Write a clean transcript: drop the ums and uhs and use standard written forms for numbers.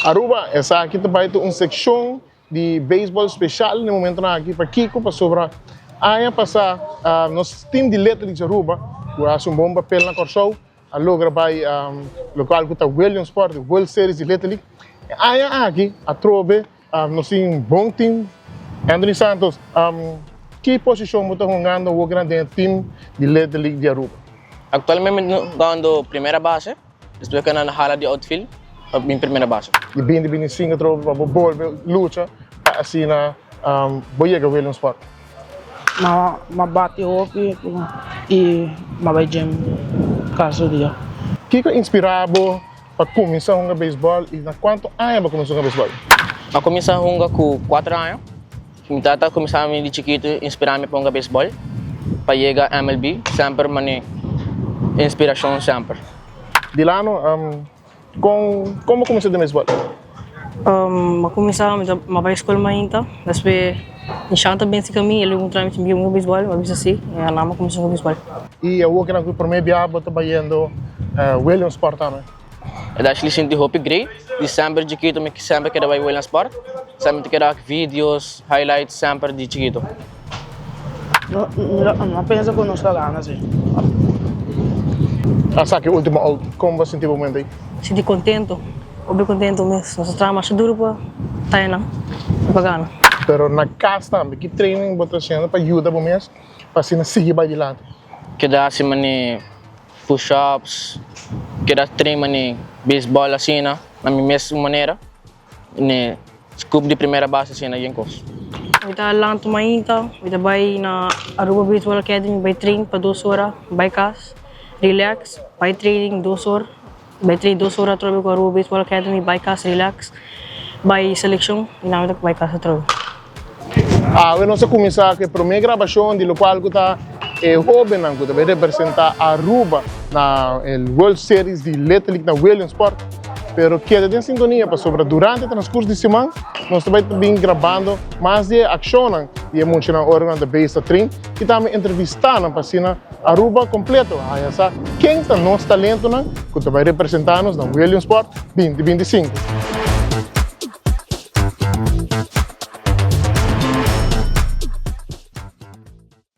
Aruba, esaki ta bai ta un seccion di baseball special na e momentonan aki. Pakico? Pasobra aña pasa nos team di Little League Aruba, cu a haci un bon papel na Corsou, a logra bai locual cu ta Williamsport, World Series di Little League. E aña aki atrobe nos tin un bon team. Anthony Santos, ki posicion bo ta hungando awor den e team di Little League di Aruba? Actualmente mi ta hungando primera base. Despues cu nan hala di outfield pa bin primera base. Di binti binti sinku atrobe pa bo bolbe lucha pa asina bo yega Williamsport. Ma bati hopi y ma bay gym cada dia. Kiko a inspira bo pa cuminsa hunga beisbol y na cuanto aña bo a cuminsa hunga beisbol? Ma cuminsa hunga cu cuatro aña. Mi tata a cuminsa mi di chikito inspira mi pa hunga beisbol pa yega MLB semper mane inspiracion semper. Dilano, con con bo cuminsa den beisbol? Mi a cuminsa mi a bay school mainta despues mi shanta binti cu mi el a puntra mi si mi kier hunga beisbol mi a bisa si y anan mi a cuminsa hunga beisbol. Y awor kinan cu prome bia bo ta bayendo Williamsport tambe? E ta actually sinti hopi great. Di semper chikito mi semper keda bai Williamsport. Semper ta keda wak videos, highlights semper di chikito. No, no a pensa ku nos ta gana si. A saki ultimo out, kon bo a sinti bo momento ei? Sinti kontento, hopi kontento mes. Nos a traha masha duru pa ta einan i pa gana. Pero na kas tambe, ki training bo ta hasiendo pa yuda bo mes pa asina sigui bai dilanti? Keda hasi manera Push ups, keda train mane baseball asina na mi mes manera ne scoop di primera base asina yen kos. Mi ta lanta mainta, mi ta bai na Aruba Baseball Academy bai train pa dos ora, bai kas, relax, bai training dos or, bai train dos ora atrobe ku Aruba Baseball Academy, bai kas, relax, bai seleccion y nan mi ta bai kas atrobe. Awe nos a kuminsá ku e promé grabashon di lokual ku ta e hóbennan ku ta bai representá Aruba na e World Series di Little League na Williamsport. Pero keda den sintonia pasobra durante e transkurso di siman nos ta bai ta bin grabando mas di e akshonnan di e muchanan ora ku nan ta bezig ta train i tambe entrevistá nan pa asina Aruba kompleto haña sa ken ta nos talentonan ku ta bai representá nos na Williamsport 2025.